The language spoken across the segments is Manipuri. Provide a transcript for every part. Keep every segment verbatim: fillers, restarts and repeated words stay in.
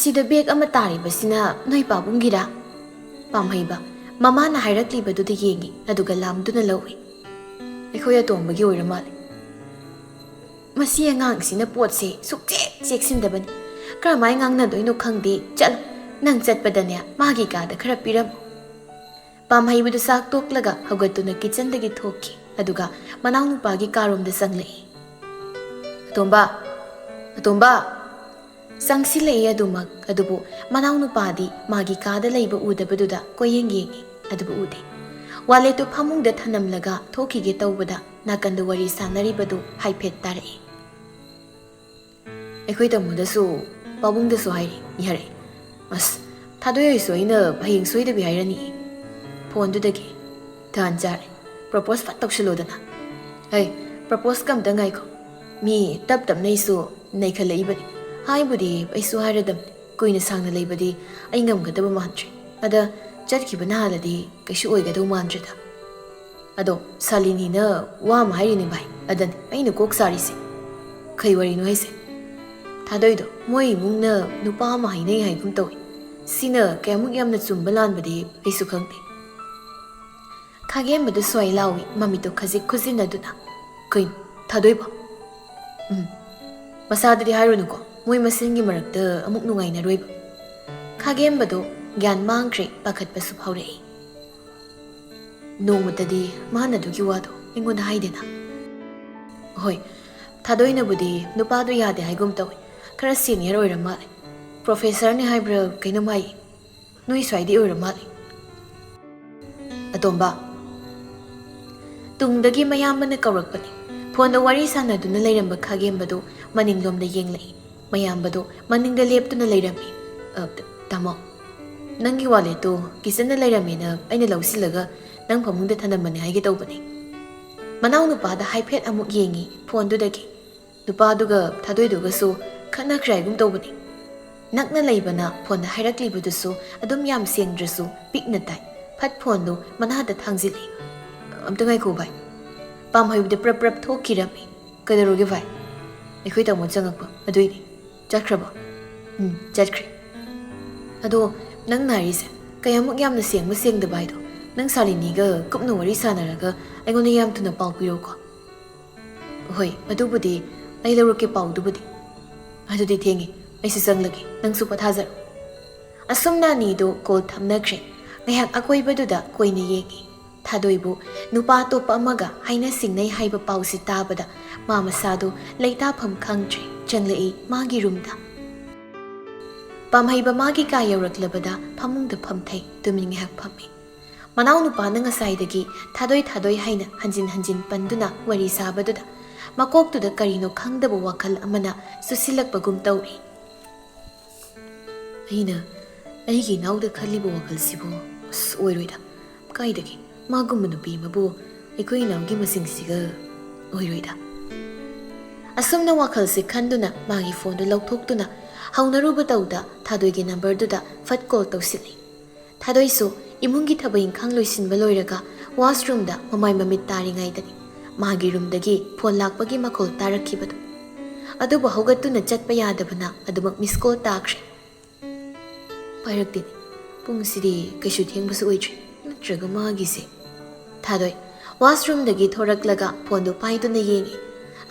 "ꯁꯤꯗ ꯕꯦꯒ ꯑꯃ ꯇꯥꯔꯤꯕꯁꯤꯅ ꯅꯣꯏ ꯄꯥꯕꯨꯡꯒꯤꯔꯥ?" ꯄꯥꯝꯍꯩꯕ ꯃꯃꯥꯅ ꯍꯥꯏꯔꯛꯂꯤꯕꯗꯨꯗ ꯌꯦꯡꯉꯤ, ꯑꯗꯨꯒ ꯂꯥꯝꯗꯨꯅ ꯂꯧꯏ꯫ "ꯑꯩꯈꯣꯏ ꯑꯇꯣꯝꯕꯒꯤ ꯑꯣꯏꯔ ꯃꯥꯜꯂꯦ꯫ ꯃꯁꯤ ꯑꯉꯥꯡꯁꯤꯅ ꯄꯣꯠꯁꯦ ꯁꯨꯛꯆꯦꯛ ꯆꯦꯛꯁꯤꯟꯗꯕꯅꯤ꯫ ꯀꯔꯝꯍꯥꯏ ꯉꯥꯡꯅꯗꯣꯏꯅꯣ ꯈꯪꯗꯦ꯫ ꯆꯠꯂꯣ, ꯅꯪ ꯆꯠꯄꯗꯅꯦ ꯃꯥꯒꯤ ꯀꯥꯗ ꯈꯔ ꯄꯤꯔꯝꯃꯨ꯫" ꯄꯥꯝꯍꯩꯕꯗꯨ ꯆꯥꯛ ꯇꯣꯛꯂꯒ ꯍꯧꯒꯠꯇꯨꯅ ꯀꯤꯆꯟꯗꯒꯤ ꯊꯣꯛꯈꯤ, ꯑꯗꯨꯒ ꯃꯅꯥꯎꯅꯨꯄꯥꯒꯤ ꯀꯥꯔꯣꯝꯗ ꯆꯪꯂꯛꯏ꯫ "ꯑꯇꯣꯝꯕ! ꯑꯇꯣꯝꯕ!" ꯆꯪꯁꯤꯜꯂꯛꯏ ꯑꯗꯨꯃꯛ, ꯑꯗꯨꯕꯨ ꯃꯅꯥꯎꯅꯨꯄꯥꯗꯤ ꯃꯥꯒꯤ ꯀꯥꯗ ꯂꯩꯕ ꯎꯗꯕꯗꯨꯗ ꯀꯣꯏꯌꯦꯡ ꯌꯦꯡꯉꯤ, ꯑꯗꯨꯕꯨ ꯎꯗꯦ꯫ ꯋꯥꯂꯦꯠꯇꯨ ꯐꯃꯨꯡꯗ ꯊꯅꯝꯂꯒ ꯊꯣꯛꯈꯤꯒꯦ ꯇꯧꯕꯗ ꯅꯥꯀꯟꯗ ꯋꯥꯔꯤ ꯁꯥꯟꯅꯔꯤꯕꯗꯨ ꯍꯥꯏꯐꯦꯠ ꯇꯥꯔꯛꯏ꯫ "ꯑꯩꯈꯣꯏ ꯇꯥꯃꯣꯗꯁꯨ, ꯄꯥꯕꯨꯡꯗꯁꯨ ꯍꯥꯏꯔꯦ, ꯌꯥꯔꯦ꯫ ꯑꯁ, ꯊꯥꯗꯣꯏ ꯍꯣꯏꯁꯨ ꯑꯩꯅ ꯍꯌꯦꯡ ꯁꯣꯏꯗꯕꯤ ꯍꯥꯏꯔꯅꯤ꯫" ꯐꯣꯟꯗꯨꯗꯒꯤ, "ꯇꯥꯟ ꯆꯥꯔꯦ, ꯄ꯭ꯔꯣꯄꯣꯁ ꯐꯠ ꯇꯧꯁꯤꯜꯂꯣꯗꯅ꯫" "ꯍꯩ, ꯄ꯭ꯔꯣꯄꯣꯁ ꯀꯝꯇ ꯉꯥꯏꯈꯣ꯫ ꯃꯤ ꯇꯞ ꯇꯞꯅ ꯑꯩꯁꯨ ꯅꯩꯈꯠꯂꯛꯏꯕꯅꯤ꯫ ꯍꯥꯏꯕꯨꯗꯤ ꯑꯩꯁꯨ ꯍꯥꯏꯔꯗꯝꯅꯤ, ꯀꯨꯏꯅ ꯁꯥꯡꯅ ꯂꯩꯕꯗꯤ ꯑꯩ ꯉꯝꯒꯗꯕ ꯃꯥꯟꯗ꯭ꯔꯦ꯫ ꯑꯗ ꯆꯠꯈꯤꯕꯅ ꯍꯥꯜꯂꯗꯤ ꯀꯩꯁꯨ ꯑꯣꯏꯒꯗꯧ ꯃꯥꯟꯗ꯭ꯔꯦꯗ꯫ ꯑꯗꯣ ꯁꯥꯂꯤꯅꯤꯅ ꯋꯥ ꯑꯃ ꯍꯥꯏꯔꯤꯅꯦ ꯚꯥꯏ, ꯑꯗꯅꯤ ꯑꯩꯅ ꯀꯣꯛ ꯁꯥꯔꯤꯁꯦ꯫" "ꯀꯩ ꯋꯥꯔꯤꯅꯣ ꯍꯥꯏꯁꯦ?" "ꯊꯥꯗꯣꯏꯗꯣ ꯃꯣꯏ ꯏꯃꯨꯡꯅ ꯅꯨꯄꯥ ꯑꯃ ꯍꯥꯏꯅꯩ ꯍꯥꯏꯒꯨꯝ ꯇꯧꯏ꯫ ꯁꯤꯅ ꯀꯌꯥꯃꯨꯛ ꯌꯥꯝꯅ ꯆꯨꯝꯕ ꯂꯥꯟꯕꯗꯤ ꯑꯩꯁꯨ ꯈꯪꯗꯦ꯫" ꯈꯥꯒꯦꯝꯕꯗꯨ ꯁ꯭ꯋꯥꯏ ꯂꯥꯎꯏ, ꯃꯃꯤꯠꯇꯨ ꯈꯖꯤꯛ ꯈꯨꯖꯤꯟꯅꯗꯨꯅ꯫ "ꯀꯩꯅꯣ, ꯊꯥꯗꯣꯏꯕꯣ?" "ꯎꯝ, ꯃꯁꯥꯗꯗꯤ ꯍꯥꯏꯔꯨꯅꯨꯀꯣ, ꯃꯣꯏ ꯃꯁꯦꯟꯒꯤ ꯃꯔꯛꯇ ꯑꯃꯨꯛ ꯅꯨꯡꯉꯥꯏꯅꯔꯣꯏꯕ꯫" ꯈꯥꯒꯦꯝꯕꯗꯨ ꯒ꯭ꯌꯥꯟ ꯃꯥꯡꯈ꯭ꯔꯦ, ꯄꯥꯈꯠꯄꯁꯨ ꯐꯥꯎꯔꯛꯏ꯫ "ꯅꯣꯡꯃꯇꯗꯤ ꯃꯥꯅ ꯑꯗꯨꯒꯤ ꯋꯥꯗꯣ ꯑꯩꯉꯣꯟꯗ ꯍꯥꯏꯗꯦꯅ꯫" "ꯍꯣꯏ, ꯊꯥꯗꯣꯏꯅꯕꯨꯗꯤ ꯅꯨꯄꯥꯗꯣ ꯌꯥꯗꯦ ꯍꯥꯏꯒꯨꯝ ꯇꯧꯏ꯫ ꯈꯔ ꯁꯦꯅꯤꯌꯔ ꯑꯣꯏꯔ ꯃꯥꯜꯂꯦ꯫ ꯄ꯭ꯔꯣꯐꯦꯁꯔꯅꯤ ꯍꯥꯏꯕ꯭ꯔꯥ ꯀꯩꯅꯣꯝ ꯍꯥꯏ꯫ ꯅꯣꯏ ꯁ꯭ꯋꯥꯏꯗꯤ ꯑꯣꯏꯔ ꯃꯥꯜꯂꯦ꯫" "ꯑꯇꯣꯝꯕ!" ꯇꯨꯡꯗꯒꯤ ꯃꯌꯥꯝꯕꯅ ꯀꯧꯔꯛꯄꯅꯤ꯫ ꯐꯣꯟꯗ ꯋꯥꯔꯤ ꯁꯥꯟꯅꯗꯨꯅ ꯂꯩꯔꯝꯕ ꯈꯥꯒꯦꯝꯕꯗꯨ ꯃꯅꯤꯡꯂꯣꯝꯗ ꯌꯦꯡꯂꯛꯏ꯫ ꯃꯌꯥꯝꯕꯗꯨ ꯃꯅꯤꯡꯗ ꯂꯦꯞꯇꯨꯅ ꯂꯩꯔꯝꯃꯤ꯫ "ꯑ, ꯇ-, ꯇꯥꯃꯣ, ꯅꯪꯒꯤ ꯋꯥꯂꯦꯠꯇꯨ ꯀꯤꯆꯟꯗ ꯂꯩꯔꯝꯃꯦꯅ ꯑꯩꯅ ꯂꯧꯁꯤꯜꯂꯒ ꯅꯪ ꯐꯃꯨꯡꯗ ꯊꯅꯝꯕꯅꯦ ꯍꯥꯏꯒꯦ ꯇꯧꯕꯅꯤ꯫" ꯃꯅꯥꯎꯅꯨꯄꯥꯗ ꯍꯥꯏꯐꯦꯠ ꯑꯃꯨꯛ ꯌꯦꯡꯉꯤ ꯐꯣꯟꯗꯨꯗꯒꯤ꯫ ꯅꯨꯄꯥꯗꯨꯒ ꯊꯥꯗꯣꯏꯗꯨꯒꯁꯨ ꯈꯠꯅꯈ꯭ꯔꯦ ꯍꯥꯏꯒꯨꯝ ꯇꯧꯕꯅꯤ꯫ ꯅꯛꯅ ꯂꯩꯕꯅ ꯐꯣꯟꯗ ꯍꯥꯏꯔꯛꯂꯤꯕꯗꯨꯁꯨ ꯑꯗꯨꯝ ꯌꯥꯝ ꯁꯦꯡꯗ꯭ꯔꯁꯨ ꯄꯤꯛꯅ ꯇꯥꯏ꯫ ꯐꯠ ꯐꯣꯟꯗꯨ ꯃꯅꯥꯗ ꯊꯥꯡꯖꯤꯜꯂꯤ꯫ "ꯑꯝꯇ ꯉꯥꯏꯈꯣ ꯚꯥꯏ꯫" ꯄꯥꯝꯍꯩꯕꯗ ꯄ꯭ꯔꯞ ꯄ꯭ꯔꯞ ꯊꯣꯛꯈꯤꯔꯝꯃꯤ꯫ "ꯀꯩꯗꯧꯔꯒꯦ ꯚꯥꯏ?" "ꯑꯩꯈꯣꯏ ꯇꯥꯃꯣ ꯆꯪꯉꯛꯄ ꯑꯗꯨꯏꯅꯤ꯫" "ꯆꯠꯈ꯭ꯔꯕꯣ?" "ꯎꯝ, ꯆꯠꯈ꯭ꯔꯦ꯫" ꯑꯗꯣ ꯅꯪꯅ ꯍꯥꯏꯔꯤꯁꯦ ꯀꯌꯥꯃꯨꯛ ꯌꯥꯝꯅ ꯁꯦꯡꯕ ꯁꯦꯡꯗꯕ ꯍꯥꯏꯗꯣ ꯅꯪ ꯁꯥꯂꯤꯅꯤꯒ ꯀꯨꯞꯅ ꯋꯥꯔꯤ ꯁꯥꯟꯅꯔꯒ ꯑꯩꯉꯣꯟꯗ ꯌꯥꯝ ꯊꯨꯅ ꯄꯥꯎ ꯄꯤꯔꯛꯎꯀꯣ꯫ ꯍꯣꯏ, ꯑꯗꯨꯕꯨꯗꯤ ꯑꯩ ꯂꯧꯔꯛꯀꯦ ꯄꯥꯎꯗꯨꯕꯨꯗꯤ꯫ ꯑꯗꯨꯗꯤ ꯊꯦꯡꯉꯦ, ꯑꯩꯁꯨ ꯆꯪꯂꯒꯦ, ꯅꯪꯁꯨ ꯄꯣꯊꯥꯖꯔꯣ꯫ ꯑꯁꯨꯝꯅ ꯑꯅꯤꯗꯨ ꯀꯣꯜ ꯊꯝꯅꯈ꯭ꯔꯦ꯫ ꯉꯥꯏꯍꯥꯛ ꯑꯀꯣꯏꯕꯗꯨꯗ ꯀꯣꯏꯅ ꯌꯦꯡꯉꯤ꯫ ꯊꯥꯗꯣꯏꯕꯨ ꯅꯨꯄꯥ ꯑꯇꯣꯞꯄ ꯑꯃꯒ ꯍꯥꯏꯅ ꯁꯤꯡꯅꯩ ꯍꯥꯏꯕ ꯄꯥꯎꯁꯤ ꯇꯥꯕꯗ ꯃꯥ ꯃꯁꯥꯗꯨ ꯂꯩꯇꯥꯐꯝ ꯈꯪꯗ꯭ꯔꯦ, ꯆꯪꯂꯛꯏ ꯃꯥꯒꯤ ꯔꯨꯝꯗ꯫ ꯄꯥꯝꯍꯩꯕ ꯃꯥꯒꯤ ꯀꯥ ꯌꯧꯔꯛꯂꯕꯗ ꯐꯃꯨꯡꯗ ꯐꯝꯊꯩ, ꯇꯨꯃꯤꯟ ꯉꯥꯏꯍꯥꯛ ꯐꯝꯃꯤ꯫ ꯃꯅꯥꯎꯅꯨꯄꯥꯅ ꯉꯁꯥꯏꯗꯒꯤ "ꯊꯥꯗꯣꯏ, ꯊꯥꯗꯣꯏ" ꯍꯥꯏꯅ ꯍꯟꯖꯤꯟ ꯍꯟꯖꯤꯟ ꯄꯟꯗꯨꯅ ꯋꯥꯔꯤ ꯁꯥꯕꯗꯨꯗ ꯃꯀꯣꯛꯇꯨꯗ ꯀꯔꯤꯅꯣ ꯈꯪꯗꯕ ꯋꯥꯈꯜ ꯑꯃꯅ ꯆꯨꯁꯤꯜꯂꯛꯄꯒꯨꯝ ꯇꯧꯔꯤ꯫ ꯑꯩꯅ ꯑꯩꯒꯤ ꯏꯅꯥꯎꯗ ꯈꯜꯂꯤꯕ ꯋꯥꯈꯜꯁꯤꯕꯨ ꯑꯁ ꯑꯣꯏꯔꯣꯏꯗ꯫ ꯀꯥꯏꯗꯒꯤ ꯃꯥꯒꯨꯝꯕ ꯅꯨꯄꯤ ꯑꯃꯕꯨ ꯑꯩꯈꯣꯏ ꯏꯅꯥꯎꯒꯤ ꯃꯁꯤꯡꯁꯤꯒ ꯑꯣꯏꯔꯣꯏꯗ꯫ ꯑꯁꯨꯝꯅ ꯋꯥꯈꯜꯁꯦ ꯈꯟꯗꯨꯅ ꯃꯥꯒꯤ ꯐꯣꯟꯗꯨ ꯂꯧꯊꯣꯛꯇꯨꯅ ꯍꯧꯅꯔꯨꯕ ꯇꯧꯗ ꯊꯥꯗꯣꯏꯒꯤ ꯅꯝꯕꯔꯗꯨꯗ ꯐꯠ ꯀꯣꯜ ꯇꯧꯁꯤꯜꯂꯤ꯫ ꯊꯥꯗꯣꯏꯁꯨ ꯏꯃꯨꯡꯒꯤ ꯊꯕꯛ ꯏꯪꯈꯥꯡ ꯂꯣꯏꯁꯤꯟꯕ ꯂꯣꯏꯔꯒ ꯋꯥꯁꯔꯨꯝꯗ ꯃꯃꯥꯏ ꯃꯃꯤꯠ ꯇꯥꯔꯤꯉꯩꯗꯅꯤ ꯃꯥꯒꯤ ꯔꯨꯝꯗꯒꯤ ꯐꯣꯟ ꯂꯥꯛꯄꯒꯤ ꯃꯈꯣꯜ ꯇꯥꯔꯛꯈꯤꯕꯗꯨ꯫ ꯑꯗꯨꯕꯨ ꯍꯧꯒꯠꯇꯨꯅ ꯆꯠꯄ ꯌꯥꯗꯕꯅ ꯑꯗꯨꯃꯛ ꯃꯤꯁ ꯀꯣꯜ ꯇꯥꯈ꯭ꯔꯦ꯫ ꯄꯥꯏꯔꯛꯇꯦꯅꯦ꯫ ꯄꯨꯡꯁꯤꯗꯤ ꯀꯩꯁꯨ ꯊꯦꯡꯕꯁꯨ ꯑꯣꯏꯗ꯭ꯔꯤ꯫ ꯅꯠꯇ꯭ꯔꯒ ꯃꯥꯒꯤꯁꯦ? ꯊꯥꯗꯣꯏ ꯋꯥꯁꯔꯨꯝꯗꯒꯤ ꯊꯣꯔꯛꯂꯒ ꯐꯣꯟꯗꯨ ꯄꯥꯏꯗꯨꯅ ꯌꯦꯡꯉꯤ꯫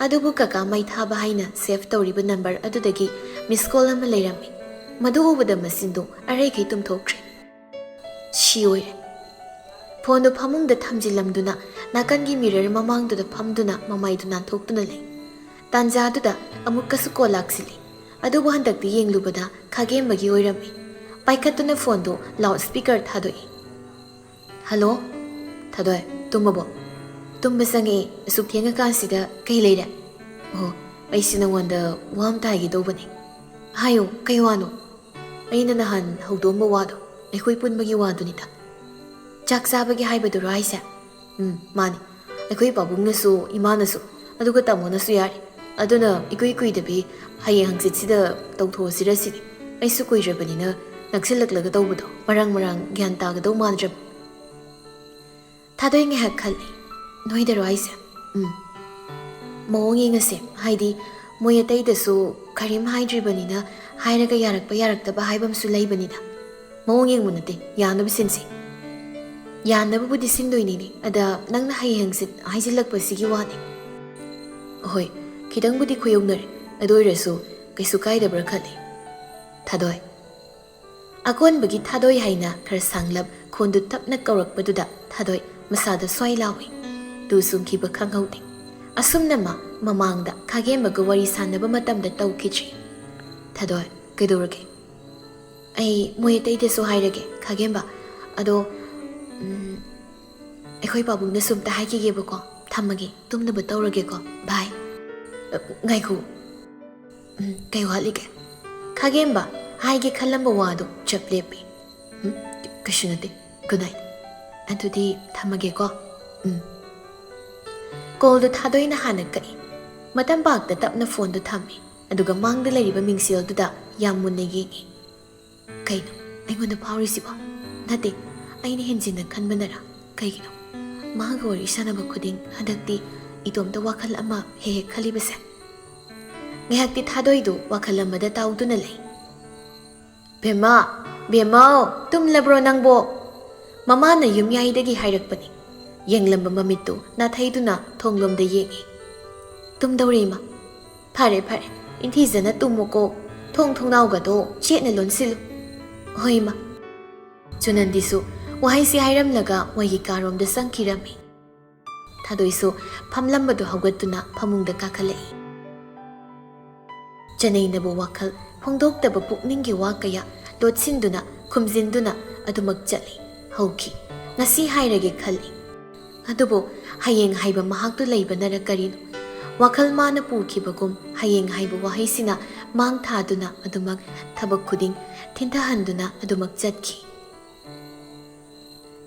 ꯑꯗꯨꯕꯨ ꯀꯀꯥ ꯃꯩ ꯊꯥꯕ ꯍꯥꯏꯅ ꯁꯦꯚ ꯇꯧꯔꯤꯕ ꯅꯝꯕꯔ ꯑꯗꯨꯗꯒꯤ ꯃꯤꯁ ꯀꯣꯜ ꯑꯃ ꯂꯩꯔꯝꯃꯤ꯫ ꯃꯗꯨ ꯎꯕꯗ ꯃꯁꯤꯟꯗꯨ ꯑꯔꯩꯈꯩ ꯇꯨꯝꯊꯣꯛꯈ꯭ꯔꯦ꯫ ꯁꯤ ꯑꯣꯏꯔꯦ꯫ ꯐꯣꯟꯗꯨ ꯐꯃꯨꯡꯗ ꯊꯝꯖꯤꯜꯂꯝꯗꯨꯅ ꯅꯥꯀꯟꯒꯤ ꯃꯤꯔꯔ ꯃꯃꯥꯡꯗꯨꯗ ꯐꯝꯗꯨꯅ ꯃꯃꯥꯏꯗꯨ ꯅꯥꯟꯊꯣꯛꯇꯨꯅ ꯂꯩ꯫ ꯇꯥꯟꯖꯥꯗꯨꯗ ꯑꯃꯨꯛꯀꯁꯨ ꯀꯣꯜ ꯂꯥꯛꯁꯤꯜꯂꯤ꯫ ꯑꯗꯨꯕꯨ ꯍꯟꯗꯛꯇꯤ ꯌꯦꯡꯂꯨꯕꯗ ꯈꯥꯒꯦꯝꯕꯒꯤ ꯑꯣꯏꯔꯝꯃꯤ꯫ ꯄꯥꯏꯈꯠꯇꯨꯅ ꯐꯣꯟꯗꯨ ꯂꯥꯎꯗ ꯁ꯭ꯄꯤꯀꯔ ꯊꯥꯗꯣꯛꯏ꯫ "ꯍꯜꯂꯣ?" "ꯊꯥꯗꯣꯏ, ꯇꯨꯝꯃꯕꯣ?" "ꯇꯨꯝꯕ ꯆꯪꯉꯛꯑꯦ, ꯑꯁꯨꯛ ꯊꯦꯡꯉꯀꯥꯟꯁꯤꯗ ꯀꯩ ꯂꯩꯔꯦ?" "ꯑꯣ, ꯑꯩꯁꯦ ꯅꯉꯣꯟꯗ ꯋꯥ ꯑꯃꯇ ꯍꯥꯏꯒꯦ ꯇꯧꯕꯅꯦ꯫" "ꯍꯥꯏꯌꯣ, ꯀꯩ ꯋꯥꯅꯣ?" "ꯑꯩꯅ ꯅꯍꯥꯟ ꯍꯧꯗꯣꯛꯑꯝꯕ ꯋꯥꯗꯣ, ꯑꯩꯈꯣꯏ ꯄꯨꯟꯕꯒꯤ ꯋꯥꯗꯨꯅꯤꯗ꯫" "ꯆꯥꯛ ꯆꯥꯕꯒꯤ ꯍꯥꯏꯕꯗꯨꯔꯣ ꯍꯥꯏꯁꯦ?" "ꯎꯝ, ꯃꯥꯅꯤ꯫ ꯑꯩꯈꯣꯏ ꯄꯥꯕꯨꯡꯅꯁꯨ, ꯏꯃꯥꯅꯁꯨ, ꯑꯗꯨꯒ ꯇꯥꯃꯣꯅꯁꯨ ꯌꯥꯔꯦ꯫ ꯑꯗꯨꯅ ꯏꯀꯨꯏ ꯀꯨꯏꯗꯕꯤ ꯍꯌꯦꯡ ꯍꯪꯆꯤꯠꯁꯤꯗ ꯇꯧꯊꯣꯛꯑꯁꯤꯔ ꯁꯤꯅꯤ꯫ ꯑꯩꯁꯨ ꯀꯨꯏꯗ꯭ꯔꯕꯅꯤꯅ ꯅꯛꯁꯤꯜꯂꯛꯂꯒ ꯇꯧꯕꯗꯣ ꯃꯔꯥꯡ ꯃꯔꯥꯡ ꯒ꯭ꯌꯥꯟ ꯇꯥꯒꯗꯧ ꯃꯥꯟꯗ꯭ꯔꯕ꯫" ꯊꯥꯗꯣꯏ ꯉꯥꯏꯍꯥꯛ ꯈꯜꯂꯤ꯫ "ꯅꯣꯏꯗꯔꯣ ꯍꯥꯏꯁꯦ?" "ꯎꯝ꯫ ꯃꯑꯣꯡ ꯌꯦꯡꯉꯁꯦ, ꯍꯥꯏꯗꯤ ꯃꯣꯏ ꯑꯇꯩꯗꯁꯨ ꯀꯔꯤꯝ ꯍꯥꯏꯗ꯭ꯔꯤꯕꯅꯤꯅ ꯍꯥꯏꯔꯒ ꯌꯥꯔꯛꯄ ꯌꯥꯔꯛꯇꯕ ꯍꯥꯏꯕ ꯑꯃꯁꯨ ꯂꯩꯕꯅꯤꯗ꯫ ꯃꯑꯣꯡ ꯌꯦꯡꯕ ꯅꯠꯇꯦ, ꯌꯥꯅꯕ ꯁꯤꯟꯁꯤ꯫ ꯌꯥꯅꯕꯕꯨꯗꯤ ꯁꯤꯟꯗꯣꯏꯅꯤꯅꯦ, ꯑꯗ ꯅꯪꯅ ꯍꯌꯦꯡ ꯍꯪꯆꯤꯠ ꯍꯥꯏꯖꯤꯜꯂꯛꯄꯁꯤꯒꯤ ꯋꯥꯅꯤ꯫ ꯍꯣꯏ, ꯈꯤꯇꯪꯕꯨꯗꯤ ꯈꯨꯌꯧꯅꯔꯦ, ꯑꯗꯨ ꯑꯣꯏꯔꯁꯨ ꯀꯩꯁꯨ ꯀꯥꯏꯗꯕ꯭ꯔꯥ ꯈꯜꯂꯤ꯫ ꯊꯥꯗꯣꯏ꯫ ꯑꯀꯣꯟꯕꯒꯤ ꯊꯥꯗꯣꯏ ꯍꯥꯏꯅ ꯈꯔ ꯁꯥꯡꯂꯞ ꯈꯣꯟꯗꯨ ꯇꯞꯅ ꯀꯧꯔꯛꯄꯗꯨꯗ ꯊꯥꯗꯣꯏ ꯃꯁꯥꯗ ꯁ꯭ꯋꯥꯏ ꯂꯥꯎꯏ꯫ ꯇꯨ ꯆꯨꯡꯈꯤꯕ ꯈꯪꯍꯧꯗꯦ꯫ ꯑꯁꯨꯝꯅ ꯃꯥ ꯃꯃꯥꯡꯗ ꯈꯥꯒꯦꯝꯕꯒ ꯋꯥꯔꯤ ꯁꯥꯟꯅꯕ ꯃꯇꯝꯗ ꯇꯧꯈꯤꯗ꯭ꯔꯤ꯫ ꯊꯥꯗꯣꯏ, ꯀꯩꯗꯧꯔꯒꯦ? ꯑꯩ ꯃꯣꯏ ꯑꯇꯩꯗꯁꯨ ꯍꯥꯏꯔꯒꯦ, ꯈꯥꯒꯦꯝꯕ꯫ ꯑꯗꯣ, ꯎꯝ, ꯑꯩꯈꯣꯏ ꯄꯥꯕꯨꯡꯅꯁꯨ ꯑꯝꯇ ꯍꯥꯏꯈꯤꯒꯦꯕꯀꯣ꯫ ꯊꯝꯃꯒꯦ, ꯇꯨꯝꯅꯕ ꯇꯧꯔꯒꯦꯀꯣ꯫ ꯕꯥꯏ꯫ ꯑ, ꯉꯥꯏꯈꯣ꯫ ꯎꯝ, ꯀꯩ ꯋꯥꯠꯂꯤꯒꯦ? ꯈꯥꯒꯦꯝꯕ ꯍꯥꯏꯒꯦ ꯈꯜꯂꯝꯕ ꯋꯥꯗꯣ ꯆꯞ ꯂꯦꯞꯄꯤ꯫ ꯎꯝ, ꯀꯩꯁꯨ ꯅꯠꯇꯦ꯫ Good night. ꯑꯗꯨꯗꯤ ꯊꯝꯃꯒꯦꯀꯣ꯫ ꯎꯝ꯫ ꯀꯣꯜꯗꯨ ꯊꯥꯗꯣꯏꯅ ꯍꯥꯟꯅ ꯀꯛꯏ꯫ ꯃꯇꯝ ꯄꯥꯛꯇ ꯇꯞꯅ ꯐꯣꯟꯗꯨ ꯊꯝꯃꯤ꯫ ꯑꯗꯨꯒ ꯃꯥꯡꯗ ꯂꯩꯔꯤꯕ ꯃꯤꯡꯁꯦꯜꯗꯨꯗ ꯌꯥꯝ ꯃꯨꯟꯅ ꯌꯦꯡꯏ꯫ ꯀꯩꯅꯣ ꯑꯩꯉꯣꯟꯗ ꯐꯥꯎꯔꯤꯁꯤꯕꯣ? ꯅꯠꯇꯦ, ꯑꯩꯅ ꯍꯦꯟꯖꯤꯟꯅ ꯈꯟꯕꯅꯔꯥ? ꯀꯩꯒꯤꯅꯣ ꯃꯥꯒ ꯋꯥꯔꯤ ꯁꯥꯟꯅꯕ ꯈꯨꯗꯤꯡ ꯍꯟꯗꯛꯇꯤ ꯏꯇꯣꯝꯇ ꯋꯥꯈꯜ ꯑꯃ ꯍꯦꯛ ꯍꯦꯛ ꯈꯜꯂꯤꯕꯁꯦ? ꯉꯥꯏꯍꯥꯛꯇꯤ ꯊꯥꯗꯣꯏꯗꯨ ꯋꯥꯈꯜ ꯑꯃꯗ ꯇꯥꯎꯗꯨꯅ ꯂꯩ꯫ "ꯕꯦꯝꯃ, ꯕꯦꯝꯃꯧ, ꯇꯨꯝꯂꯕ꯭ꯔꯣ ꯅꯪꯕꯣ?" ꯃꯃꯥꯅ ꯌꯨꯝꯌꯥꯏꯗꯒꯤ ꯍꯥꯏꯔꯛꯄꯅꯤ꯫ ꯌꯦꯡꯂꯝꯕ ꯃꯃꯤꯠꯇꯨ ꯅꯥꯊꯩꯗꯨꯅ ꯊꯣꯡꯂꯣꯝꯗ ꯌꯦꯡꯏ꯫ "ꯇꯨꯝꯗꯧꯔꯦ, ꯏꯃꯥ꯫" "ꯐꯔꯦ, ꯐꯔꯦ, ꯏꯪꯊꯤꯖꯅ ꯇꯨꯝꯃꯨꯀꯣ꯫ ꯊꯣꯡ ꯊꯣꯡꯅꯥꯎꯒꯗꯣ ꯆꯦꯠꯅ ꯂꯣꯟꯁꯤꯜꯂꯨ꯫" "ꯍꯣꯏ, ꯏꯃꯥ꯫" ꯆꯨꯅꯟꯗꯤꯁꯨ ꯋꯥꯍꯩꯁꯤ ꯍꯥꯏꯔꯝꯂꯒ ꯃꯣꯏꯒꯤ ꯀꯥꯔꯣꯝꯗ ꯆꯪꯈꯤꯔꯝꯃꯤ꯫ ꯊꯥꯗꯣꯏꯁꯨ ꯐꯝꯂꯝꯕꯗꯨ ꯍꯧꯒꯠꯇꯨꯅ ꯐꯃꯨꯡꯗ ꯀꯥꯈꯠꯂꯛꯏ꯫ ꯆꯅꯩꯅꯕ ꯋꯥꯈꯜ ꯐꯣꯡꯗꯣꯛꯇꯕ ꯄꯨꯛꯅꯤꯡꯒꯤ ꯋꯥ ꯀꯌꯥ ꯂꯣꯠꯁꯤꯟꯗꯨꯅ, ꯈꯨꯝꯖꯤꯟꯗꯨꯅ ꯑꯗꯨꯃꯛ ꯆꯠꯂꯤ, ꯍꯧꯈꯤ꯫ ꯉꯁꯤ ꯍꯥꯏꯔꯒꯦ ꯈꯜꯂꯤ꯫ ꯑꯗꯨꯕꯨ ꯍꯌꯦꯡ ꯍꯥꯏꯕ ꯃꯍꯥꯛꯇꯨ ꯂꯩꯕꯅꯔ ꯀꯔꯤꯅꯣ, ꯋꯥꯈꯜ ꯃꯥꯅ ꯄꯨꯈꯤꯕꯒꯨꯝ ꯍꯌꯦꯡ ꯍꯥꯏꯕ ꯋꯥꯍꯩꯁꯤꯅ ꯃꯥꯡ ꯊꯥꯗꯨꯅ ꯑꯗꯨꯃꯛ ꯊꯕꯛ ꯈꯨꯗꯤꯡ ꯊꯤꯟꯊꯍꯟꯗꯨꯅ ꯑꯗꯨꯃꯛ ꯆꯠꯈꯤ꯫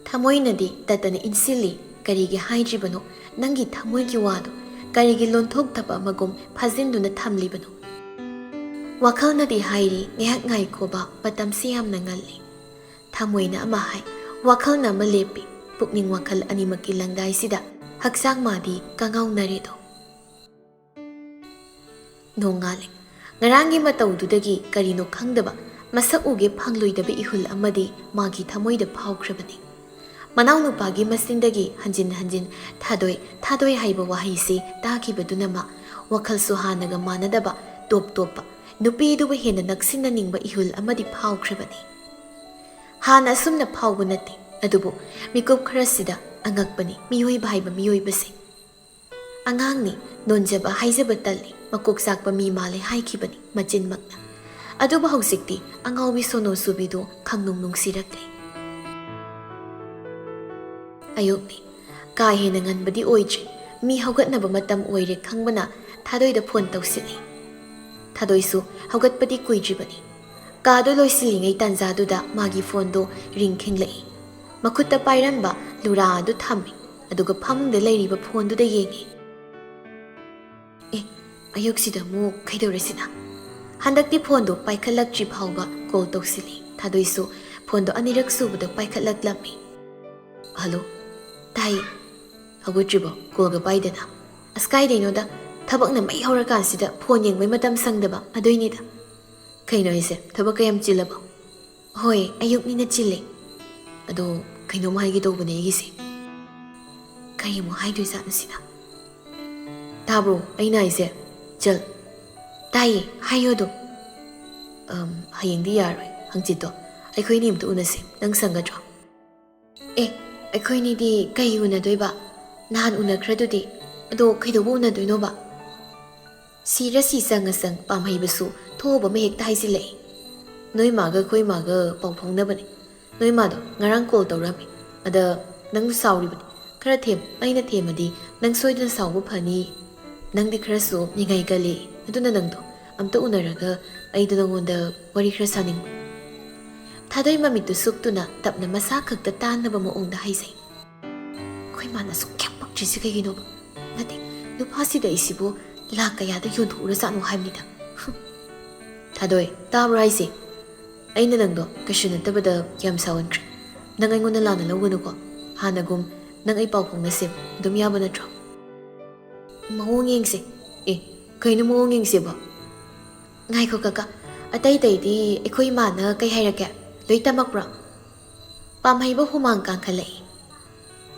ꯊꯃꯣꯏꯅꯗꯤ ꯇꯠꯇꯅ ꯏꯟꯁꯤꯜꯂꯤ꯫ ꯀꯔꯤꯒꯤ ꯍꯥꯏꯗ꯭ꯔꯤꯕꯅꯣ? ꯅꯪꯒꯤ ꯊꯃꯣꯏꯒꯤ ꯋꯥꯗꯨ ꯀꯔꯤꯒꯤ ꯂꯣꯟꯊꯣꯛꯇꯕ ꯑꯃꯒꯨꯝ ꯐꯥꯖꯤꯟꯗꯨꯅ ꯊꯝꯂꯤꯕꯅꯣ? ꯋꯥꯈꯜꯅꯗꯤ ꯍꯥꯏꯔꯤ, "ꯉꯥꯏꯍꯥꯛ ꯉꯥꯏꯈꯣꯕ, ꯃꯇꯝꯁꯤ ꯌꯥꯝꯅ ꯉꯜꯂꯤ꯫" ꯊꯃꯣꯏꯅ ꯑꯃ ꯍꯥꯏ, ꯋꯥꯈꯜꯅ ꯑꯃ ꯂꯦꯞꯄꯤ꯫ ꯄꯨꯛꯅꯤꯡ ꯋꯥꯈꯜ ꯑꯅꯤꯃꯛꯀꯤ ꯂꯪꯗꯥꯏꯁꯤꯗ ꯍꯛꯆꯥꯡ ꯃꯥꯗꯤ ꯀꯉꯥꯎꯅꯔꯦꯗꯣ꯫ ꯅꯣꯡꯉꯥꯜꯂꯦ꯫ ꯉꯔꯥꯡꯒꯤ ꯃꯇꯧꯗꯨꯗꯒꯤ ꯀꯔꯤꯅꯣ ꯈꯪꯗꯕ, ꯃꯁꯛ ꯎꯒꯦ ꯐꯪꯂꯣꯏꯗꯕ ꯏꯍꯨꯜ ꯑꯃꯗꯤ ꯃꯥꯒꯤ ꯊꯃꯣꯏꯗ ꯐꯥꯎꯈ꯭ꯔꯕꯅꯤ꯫ ꯃꯅꯥꯎꯅꯨꯄꯥꯒꯤ ꯃꯆꯤꯟꯗꯒꯤ ꯍꯟꯖꯤꯟ ꯍꯟꯖꯤꯟ "ꯊꯥꯗꯣꯏ, ꯊꯥꯗꯣꯏ" ꯍꯥꯏꯕ ꯋꯥꯍꯩꯁꯤ ꯇꯥꯈꯤꯕꯗꯨꯅ ꯃꯥ ꯋꯥꯈꯜꯁꯨ ꯍꯥꯟꯅꯒ ꯃꯥꯟꯅꯗꯕ, ꯇꯣꯞ ꯇꯣꯞꯄ, ꯅꯨꯄꯤꯗꯨꯕꯨ ꯍꯦꯟꯅ ꯅꯛꯁꯤꯟꯅꯅꯤꯡꯕ ꯏꯍꯨꯜ ꯑꯃꯗꯤ ꯐꯥꯎꯈ꯭ꯔꯕꯅꯤ꯫ ꯍꯥꯟꯅ ꯑꯁꯨꯝꯅ ꯐꯥꯎꯕ ꯅꯠꯇꯦ, ꯑꯗꯨꯕꯨ ꯃꯤꯀꯨꯞ ꯈꯔꯁꯤꯗ ꯑꯉꯛꯄꯅꯤ ꯃꯤꯑꯣꯏꯕ ꯍꯥꯏꯕ ꯃꯤꯑꯣꯏꯕꯁꯦ꯫ "ꯑꯉꯥꯡꯅꯤ, ꯅꯣꯟꯖꯕ ꯍꯥꯏꯖꯕ ꯇꯜꯂꯤ, ꯃꯀꯣꯛ ꯆꯥꯛꯄ ꯃꯤ ꯃꯥꯜꯂꯦ" ꯍꯥꯏꯈꯤꯕꯅꯤ ꯃꯆꯤꯟꯃꯛꯅ꯫ ꯑꯗꯨꯕꯨ ꯍꯧꯖꯤꯛꯇꯤ ꯑꯉꯥꯎꯕꯤ ꯁꯣꯅꯣ ꯆꯨꯕꯤꯗꯨ ꯈꯪꯅꯨꯡ ꯅꯨꯡꯁꯤꯔꯛꯂꯦ꯫ ꯑꯌꯨꯛꯅꯤ꯫ ꯀꯥ ꯍꯦꯟꯅ ꯉꯟꯕꯗꯤ ꯑꯣꯏꯗ꯭ꯔꯤ꯫ ꯃꯤ ꯍꯧꯒꯠꯅꯕ ꯃꯇꯝ ꯑꯣꯏꯔꯦ ꯈꯪꯕꯅ ꯊꯥꯗꯣꯏꯗ ꯐꯣꯟ ꯇꯧꯁꯤꯜꯂꯤ꯫ ꯊꯥꯗꯣꯏꯁꯨ ꯍꯧꯒꯠꯄꯗꯤ ꯀꯨꯏꯗ꯭ꯔꯤꯕꯅꯤ꯫ ꯀꯥꯗꯨ ꯂꯣꯏꯁꯤꯜꯂꯤꯉꯩ ꯇꯥꯟꯖꯥꯗꯨꯗ ꯃꯥꯒꯤ ꯐꯣꯟꯗꯨ ꯔꯤꯡ ꯈꯤꯡꯂꯛꯏ꯫ ꯃꯈꯨꯠꯇ ꯄꯥꯏꯔꯝꯕ ꯂꯨꯔꯥ ꯑꯗꯨ ꯊꯝꯃꯤ, ꯑꯗꯨꯒ ꯐꯃꯨꯡꯗ ꯂꯩꯔꯤꯕ ꯐꯣꯟꯗꯨꯗ ꯌꯦꯡꯉꯤ꯫ "ꯑꯦ, ꯑꯌꯨꯛꯁꯤꯗ ꯑꯃꯨꯛ ꯀꯩꯗꯧꯔꯁꯤꯅ?" ꯍꯟꯗꯛꯇꯤ ꯐꯣꯟꯗꯣ ꯄꯥꯏꯈꯠꯂꯛꯇ꯭ꯔꯤ ꯐꯥꯎꯕ ꯀꯣꯜ ꯇꯧꯁꯤꯜꯂꯤ꯫ ꯊꯥꯗꯣꯏꯁꯨ ꯐꯣꯟꯗꯣ ꯑꯅꯤꯔꯛ ꯁꯨꯕꯗ ꯄꯥꯏꯈꯠꯂꯛꯂꯝꯃꯤ꯫ "ꯍꯜꯂꯣ, ꯇꯥꯏ꯫ ꯍꯧꯒꯠꯇ꯭ꯔꯤꯕꯣ? ꯀꯣꯜꯒ ꯄꯥꯏꯗꯅ?" "ꯑꯁ, ꯀꯥꯏꯗꯩꯅꯣꯗ, ꯊꯕꯛꯅ ꯃꯩ ꯍꯧꯔꯀꯥꯟꯁꯤꯗ ꯐꯣꯟ ꯌꯦꯡꯕꯩ ꯃꯇꯝ ꯁꯪꯗꯕ, ꯑꯗꯨꯏꯅꯤꯗ꯫" "ꯀꯩꯅꯣ ꯍꯥꯏꯁꯦ, ꯊꯕꯛ ꯀꯌꯥꯝ ꯆꯤꯜꯂꯕꯣ?" "ꯍꯣꯏ, ꯑꯌꯨꯛꯅꯤꯅ ꯆꯤꯜꯂꯦ꯫ ꯑꯗꯣ, ꯀꯩꯅꯣꯝ ꯍꯥꯏꯒꯦ ꯇꯧꯕꯅꯦ ꯑꯩꯒꯤꯁꯦ꯫" ꯀꯩ ꯑꯃꯨꯛ ꯍꯥꯏꯗꯣꯏꯖꯥꯠꯅꯣ ꯁꯤꯅ? "ꯇꯥꯕ꯭ꯔꯣ ꯑꯩꯅ ꯍꯥꯏꯁꯦ? ꯆꯜ꯫" "ꯇꯥꯏꯌꯦ, ꯍꯥꯏꯌꯣ ꯑꯗꯨꯝ꯫" "ꯑꯝ, ꯍꯌꯦꯡꯗꯤ ꯌꯥꯔꯣꯏ, ꯍꯪꯆꯤꯠꯇꯣ ꯑꯩꯈꯣꯏ ꯑꯅꯤ ꯑꯝꯇ ꯎꯅꯁꯦ, ꯅꯪ ꯁꯪꯒꯗ꯭ꯔꯣ?" "ꯑꯦ, ꯑꯩꯈꯣꯏꯅꯤꯗꯤ ꯀꯩ ꯎꯅꯗꯣꯏꯕ? ꯅꯍꯥꯟ ꯎꯅꯈ꯭ꯔꯗꯨꯗꯤ꯫ ꯑꯗꯣ ꯀꯩꯗꯧꯕ ꯎꯅꯗꯣꯏꯅꯣꯕ?" ꯁꯤꯔ ꯁꯤ ꯆꯪꯉ ꯆꯪ ꯄꯥꯝꯍꯩꯕꯁꯨ ꯊꯣꯛꯑꯕ ꯑꯃ ꯍꯦꯛꯇ ꯍꯥꯏꯖꯤꯜꯂꯛꯏ꯫ "ꯅꯣꯏ ꯃꯥꯒ ꯑꯩꯈꯣꯏ ꯃꯥꯒ ꯄꯥꯎ ꯐꯥꯎꯅꯕꯅꯦ꯫ ꯅꯣꯏ ꯃꯥꯗꯣ ꯉꯔꯥꯡ ꯀꯣꯜ ꯇꯧꯔꯛꯑꯝꯃꯤ꯫ ꯑꯗ ꯅꯪ ꯁꯥꯎꯔꯤꯕꯅꯤ꯫ ꯈꯔ ꯊꯦꯝ, ꯑꯩꯅ ꯊꯦꯝꯃꯗꯤ ꯅꯪ ꯁꯣꯏꯗꯅ ꯁꯥꯎꯕ ꯐꯅꯤ꯫ ꯅꯪꯗꯤ ꯈꯔꯁꯨ ꯅꯤꯡꯉꯥꯏ ꯀꯜꯂꯤ꯫ ꯑꯗꯨꯅ ꯅꯪꯗꯣ ꯑꯝꯇ ꯎꯅꯔꯒ ꯑꯩꯗꯣ ꯅꯉꯣꯟꯗ ꯋꯥꯔꯤ ꯈꯔ ꯁꯥꯅꯤꯡꯕ꯫" ꯊꯥꯗꯣꯏ ꯃꯃꯤꯠꯇꯨ ꯁꯨꯛꯇꯨꯅ ꯇꯞꯅ ꯃꯁꯥ ꯈꯛꯇ ꯇꯥꯟꯅꯕ ꯃꯑꯣꯡꯗ ꯍꯥꯏꯖꯩ꯫ "ꯑꯩꯈꯣꯏ ꯃꯥꯅ ꯑꯁꯨꯛ ꯌꯥꯝ ꯄꯛꯇ꯭ꯔꯤꯁꯦ ꯀꯩꯒꯤꯅꯣꯕ? ꯅꯠꯇꯦ, ꯅꯨꯄꯥꯁꯤꯗ ꯑꯩꯁꯤꯕꯨ ꯂꯥꯛ ꯀꯌꯥꯗ ꯌꯣꯟꯊꯣꯛꯎꯔꯖꯥꯠꯅꯣ ꯍꯥꯏꯕꯅꯤꯗ꯫" "ꯊꯥꯗꯣꯏ, ꯇꯥꯕ꯭ꯔꯣ ꯍꯥꯏꯁꯦ? ꯑꯩꯅ ꯅꯪꯗꯣ ꯀꯩꯁꯨ ꯅꯠꯇꯕꯗ ꯌꯥꯝ ꯁꯥꯎꯍꯟꯈ꯭ꯔꯦ꯫ ꯅꯪ ꯑꯩꯉꯣꯟꯗ ꯂꯥꯟꯅ ꯂꯧꯒꯅꯨꯀꯣ꯫ ꯍꯥꯟꯅꯒꯨꯝ ꯅꯪ ꯑꯩ ꯄꯥꯎ ꯐꯥꯎꯅꯁꯦ꯫ ꯑꯗꯨꯝ ꯌꯥꯕ ꯅꯠꯇ꯭ꯔꯣ?" "ꯃꯑꯣꯡ ꯌꯦꯡꯁꯦ꯫" "ꯑꯦ, ꯀꯩꯅꯣ ꯃꯑꯣꯡ ꯌꯦꯡꯁꯦꯕꯣ?" ꯉꯥꯏꯈꯣ ꯀꯀꯥ, ꯑꯇꯩ ꯑꯇꯩꯗꯤ ꯑꯩꯈꯣꯏ ꯏꯃꯥꯅ ꯀꯩ ꯍꯥꯏꯔꯛꯀꯦ? ꯂꯣꯏ ꯇꯝꯃꯛꯄ꯭ꯔꯣ? ꯄꯥꯝꯍꯩꯕ ꯍꯨꯃꯥꯡ ꯀꯥꯡꯈꯠꯂꯛꯏ꯫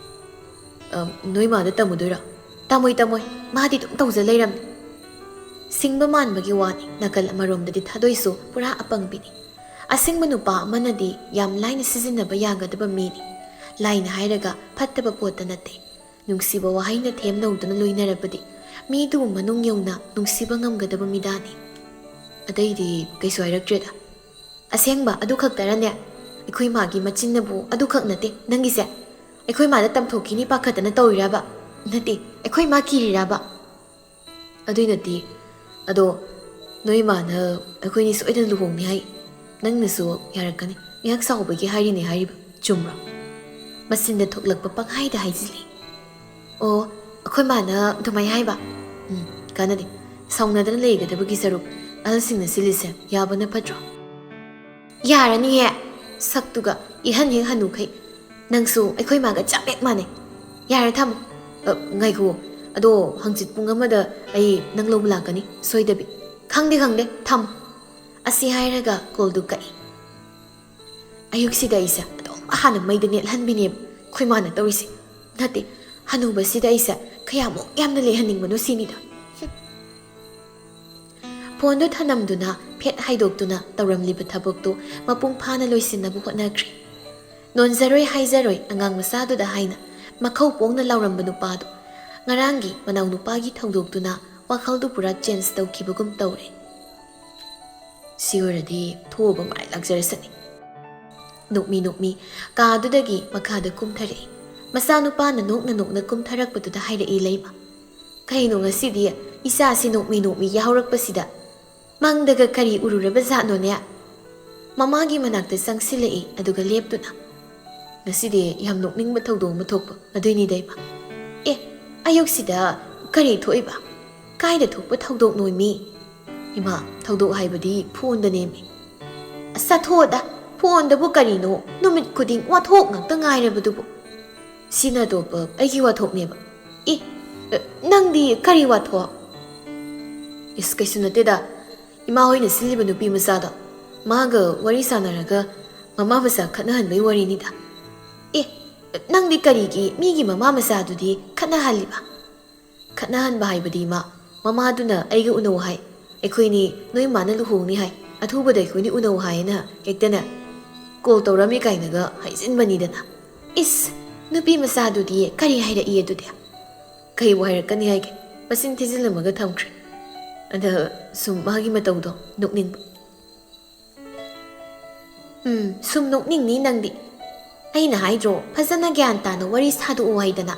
"ꯑ, ꯅꯣꯏ ꯃꯥꯗ ꯇꯝꯃꯨꯗꯣꯏꯔꯣ?" "ꯇꯝꯃꯣꯏ, ꯇꯝꯃꯣꯏ, ꯃꯥꯗꯤ ꯑꯗꯨꯝ ꯇꯧꯖ ꯂꯩꯔꯝꯅꯤ꯫" ꯁꯤꯡꯕ ꯃꯥꯟꯕꯒꯤ ꯋꯥꯅꯤ, ꯅꯥꯀꯜ ꯑꯃꯔꯣꯝꯗꯗꯤ ꯊꯥꯗꯣꯏꯁꯨ ꯄꯨꯔꯥ ꯑꯄꯪꯕꯤꯅꯤ꯫ ꯑꯁꯤꯡꯕ ꯅꯨꯄꯥ ꯑꯃꯅꯗꯤ ꯌꯥꯝ ꯂꯥꯏꯅ ꯁꯤꯖꯤꯟꯅꯕ ꯌꯥꯒꯗꯕ ꯃꯤꯅꯤ꯫ ꯂꯥꯏꯅ ꯍꯥꯏꯔꯒ ꯐꯠꯇꯕ ꯄꯣꯠꯇ ꯅꯠꯇꯦ꯫ ꯅꯨꯡꯁꯤꯕ ꯋꯥꯍꯩꯅ ꯊꯦꯝ ꯅꯧꯗꯨꯅ ꯂꯣꯏꯅꯔꯕꯗꯤ ꯃꯤꯗꯨꯕꯨ ꯃꯅꯨꯡ ꯌꯧꯅ ꯅꯨꯡꯁꯤꯕ ꯉꯝꯒꯗꯕ ꯃꯤꯗꯥꯅꯤ꯫ ꯑꯇꯩꯗꯤ ꯀꯩꯁꯨ ꯍꯥꯏꯔꯛꯇ꯭ꯔꯦꯗ꯫ "ꯑꯁꯦꯡꯕ ꯑꯗꯨ ꯈꯛꯇꯔꯅꯦ? ꯑꯩꯈꯣꯏ ꯃꯥꯒꯤ ꯃꯆꯤꯟꯅꯕꯨ ꯑꯗꯨꯈꯛ ꯅꯠꯇꯦ ꯅꯪꯒꯤꯁꯦ꯫ ꯑꯩꯈꯣꯏ ꯃꯥꯗ ꯇꯝꯊꯣꯛꯈꯤꯅꯤ ꯄꯥꯈꯠꯇꯅ ꯇꯧꯔꯤꯔꯕ? ꯅꯠꯇꯦ, ꯑꯩꯈꯣꯏ ꯃꯥ ꯀꯤꯔꯤꯔꯕ?" "ꯑꯗꯨꯏ ꯅꯠꯇꯦ꯫ ꯑꯗꯣ ꯅꯣꯏ ꯃꯥꯅ ꯑꯩꯈꯣꯏꯅꯤ ꯁꯣꯏꯗꯅ ꯂꯨꯍꯣꯡꯅꯤ ꯍꯥꯏ꯫ ꯅꯪꯅꯁꯨ ꯌꯥꯔꯛꯀꯅꯤ꯫ ꯉꯥꯏꯍꯥꯛ ꯁꯥꯎꯕꯒꯤ ꯍꯥꯏꯔꯤꯅꯦ ꯍꯥꯏꯔꯤꯕ꯫ ꯆꯨꯝꯕ꯭ꯔꯣ?" ꯃꯆꯤꯟꯗ ꯊꯣꯛꯂꯛꯄ ꯄꯪꯍꯥꯏꯗ ꯍꯥꯏꯖꯤꯜꯂꯤ꯫ "ꯑꯣ, ꯑꯩꯈꯣꯏ ꯃꯥꯅ ꯑꯗꯨꯃꯥꯏ ꯍꯥꯏꯕ? ꯎꯝ, ꯀꯥꯟꯅꯗꯦ꯫ ꯁꯥꯎꯅꯗꯅ ꯂꯩꯒꯗꯕꯒꯤ ꯁꯔꯨꯛ ꯑꯍꯜꯁꯤꯡꯅ ꯁꯤꯜꯂꯤꯁꯦ ꯌꯥꯕꯅ ꯐꯠꯇ꯭ꯔꯣ?" "ꯌꯥꯔꯅꯤꯌꯦ, ꯁꯛꯇꯨꯒ ꯏꯍꯟ ꯍꯦꯛ ꯍꯟꯅꯨꯈꯩ꯫ ꯅꯪꯁꯨ ꯑꯩꯈꯣꯏ ꯃꯥꯒ ꯆꯞ ꯍꯦꯛ ꯃꯥꯟꯅꯩ꯫ ꯌꯥꯔꯦ, ꯊꯝꯃꯣ꯫" "ꯑ, ꯉꯥꯏꯈꯣ, ꯑꯗꯣ ꯍꯪꯆꯤꯠ ꯄꯨꯡ ꯑꯃꯗ ꯑꯩ ꯅꯪ ꯂꯧꯕ ꯂꯥꯛꯀꯅꯤ, ꯁꯣꯏꯗꯕꯤ꯫" "ꯈꯪꯗꯦ, ꯈꯪꯗꯦ, ꯊꯝꯃꯣ꯫" ꯑꯁꯤ ꯍꯥꯏꯔꯒ ꯀꯣꯜꯗꯨ ꯀꯛꯏ꯫ ꯑꯌꯨꯛꯁꯤꯗ ꯑꯩꯁꯦ ꯑꯗꯨꯝ ꯍꯥꯟꯅ ꯃꯩꯗ ꯅꯦꯠꯍꯟꯕꯤꯅꯦꯕ ꯑꯩꯈꯣꯏ ꯃꯥꯅ ꯇꯧꯔꯤꯁꯦ꯫ ꯅꯠꯇꯦ, ꯍꯅꯨꯕꯁꯤꯗ ꯑꯩꯁꯦ ꯀꯌꯥꯃꯨꯛ ꯌꯥꯝꯅ ꯂꯩꯍꯟꯅꯤꯡꯕꯅꯣ ꯁꯤꯅꯤꯗ꯫ ꯐꯣꯟꯗꯨ ꯊꯅꯝꯗꯨꯅ ꯐꯦꯠ ꯍꯥꯏꯗꯣꯛꯇꯨꯅ ꯇꯧꯔꯝꯂꯤꯕ ꯊꯕꯛꯇꯨ ꯃꯄꯨꯡ ꯐꯥꯅ ꯂꯣꯏꯁꯤꯟꯅꯕ ꯍꯣꯠꯅꯈ꯭ꯔꯦ꯫ ꯅꯣꯟꯖꯔꯣꯏ ꯍꯥꯏꯖꯔꯣꯏ ꯑꯉꯥꯡ ꯃꯆꯥꯗꯨꯗ ꯍꯥꯏꯅ ꯃꯈꯧ ꯄꯣꯡꯅ ꯂꯥꯎꯔꯝꯕ ꯅꯨꯄꯥꯗꯨ ꯉꯔꯥꯡꯒꯤ ꯃꯅꯥꯎ ꯅꯨꯄꯥꯒꯤ ꯊꯧꯗꯣꯛꯇꯨꯅ ꯋꯥꯈꯜꯗꯨ ꯄꯨꯔꯥ ꯆꯦꯟꯖ ꯇꯧꯈꯤꯕꯒꯨꯝ ꯇꯧꯔꯦ꯫ ꯁꯤ ꯑꯣꯏꯔꯗꯤ ꯊꯣꯛꯑꯕ ꯃꯥꯏ ꯂꯥꯛꯆꯔꯁꯅꯤ꯫ ꯅꯣꯛꯃꯤ ꯅꯣꯛꯃꯤ ꯀꯥꯗꯨꯗꯒꯤ ꯃꯈꯥꯗ ꯀꯨꯝꯊꯔꯛꯏ꯫ ꯃꯆꯥꯅꯨꯄꯥꯅ ꯅꯣꯛꯅ ꯅꯣꯛꯅ ꯀꯨꯝꯊꯔꯛꯄꯗꯨꯗ ꯍꯥꯏꯔꯛꯏ ꯂꯩꯃ, "ꯀꯩꯅꯣ ꯉꯁꯤꯗꯤ ꯏꯆꯥꯁꯤ ꯅꯣꯛꯃꯤ ꯅꯣꯛꯃꯤ ꯌꯥꯍꯧꯔꯛꯄꯁꯤꯗ? ꯃꯪꯗꯒ ꯀꯔꯤ ꯎꯔꯨꯔꯕ ꯖꯥꯠꯅꯣꯅꯦ?" ꯃꯃꯥꯒꯤ ꯃꯅꯥꯛꯇ ꯆꯪꯁꯤꯜꯂꯛꯏ, ꯑꯗꯨꯒ ꯂꯦꯞꯇꯨꯅ, "ꯉꯁꯤꯗꯤ ꯌꯥꯝ ꯅꯣꯛꯅꯤꯡꯕ ꯊꯧꯗꯣꯛ ꯑꯃ ꯊꯣꯛꯄ, ꯑꯗꯨꯏꯅꯤꯗ ꯏꯃꯥ꯫" "ꯑꯦ, ꯑꯌꯨꯛꯁꯤꯗ ꯀꯔꯤ ꯊꯣꯛꯏꯕ? ꯀꯥꯏꯗ ꯊꯣꯛꯄ ꯊꯧꯗꯣꯛꯅꯣ ꯏꯃꯤ?" "ꯏꯃꯥ, ꯊꯧꯗꯣꯛ ꯍꯥꯏꯕꯗꯤ ꯐꯣꯟꯗꯅꯦꯃꯤ꯫" "ꯑꯁ, ꯆꯥꯊꯣꯛꯑꯗ, ꯐꯣꯟꯗꯕꯨ ꯀꯔꯤꯅꯣ? ꯅꯨꯃꯤꯠ ꯈꯨꯗꯤꯡ ꯋꯥꯊꯣꯛ ꯉꯥꯛꯇ ꯉꯥꯏꯔꯕꯗꯨꯕꯨ꯫" "ꯁꯤꯅ ꯑꯇꯣꯞꯄ ꯑꯩꯒꯤ ꯋꯥꯊꯣꯛꯅꯦꯕ꯫" "ꯏ, ꯑ, ꯅꯪꯗꯤ ꯀꯔꯤ ꯋꯥꯊꯣꯛ?" "ꯏꯁ, ꯀꯩꯁꯨ ꯅꯠꯇꯦꯗ꯫ ꯏꯃꯥ ꯍꯣꯏꯅ ꯁꯤꯜꯂꯤꯕ ꯅꯨꯄꯤ ꯃꯆꯥꯗꯣ, ꯃꯥꯒ ꯋꯥꯔꯤ ꯁꯥꯟꯅꯔꯒ ꯃꯃꯥ ꯃꯆꯥ ꯈꯠꯅꯍꯟꯕꯩ ꯋꯥꯔꯤꯅꯤꯗ꯫ ꯑꯦ, ꯅꯪꯗꯤ ꯀꯔꯤꯒꯤ ꯃꯤꯒꯤ ꯃꯃꯥ ꯃꯆꯥꯗꯨꯗꯤ ꯈꯠꯅꯍꯜꯂꯤꯕ? ꯈꯠꯅꯍꯟꯕ ꯍꯥꯏꯕꯗꯤ ꯏꯃꯥ, ꯃꯃꯥꯗꯨꯅ ꯑꯩꯒ ꯎꯅꯧ ꯍꯥꯏ, ꯑꯩꯈꯣꯏꯅꯤ ꯅꯣꯏ ꯃꯥꯅ ꯂꯨꯍꯣꯡꯅꯤ ꯍꯥꯏ, ꯑꯊꯨꯕꯗ ꯑꯩꯈꯣꯏꯅꯤ ꯎꯅꯧ ꯍꯥꯏꯅ ꯍꯦꯛꯇꯅꯦ ꯀꯣꯜ ꯇꯧꯔꯝꯃꯤ ꯀꯥꯏꯅꯒ ꯍꯥꯏꯖꯤꯟꯕꯅꯤꯗꯅ꯫ ꯏꯁ, ꯅꯨꯄꯤ ꯃꯆꯥꯗꯨꯗꯤ ꯀꯔꯤ ꯍꯥꯏꯔꯛꯏ ꯑꯗꯨꯗꯤ? ꯀꯩꯕꯨ ꯍꯥꯏꯔꯛꯀꯅꯤ ꯍꯥꯏꯒꯦ, ꯃꯆꯤꯟ ꯊꯤꯖꯤꯜꯂꯝꯃꯒ ꯊꯝꯈ꯭ꯔꯦ꯫ ꯑꯗ ꯁꯨꯝ ꯃꯥꯒꯤ ꯃꯇꯧꯗꯣ ꯅꯣꯛꯅꯤꯡꯕ꯫ ꯎꯝ, ꯁꯨꯝ ꯅꯣꯛꯅꯤꯡꯅꯤ ꯅꯪꯗꯤ꯫ ꯑꯩꯅ ꯍꯥꯏꯗ꯭ꯔꯣ, ꯐꯖꯅ ꯒ꯭ꯌꯥꯟ ꯇꯥꯅ ꯋꯥꯔꯤ ꯁꯥꯗꯣꯛꯑꯣ ꯍꯥꯏꯗꯅ꯫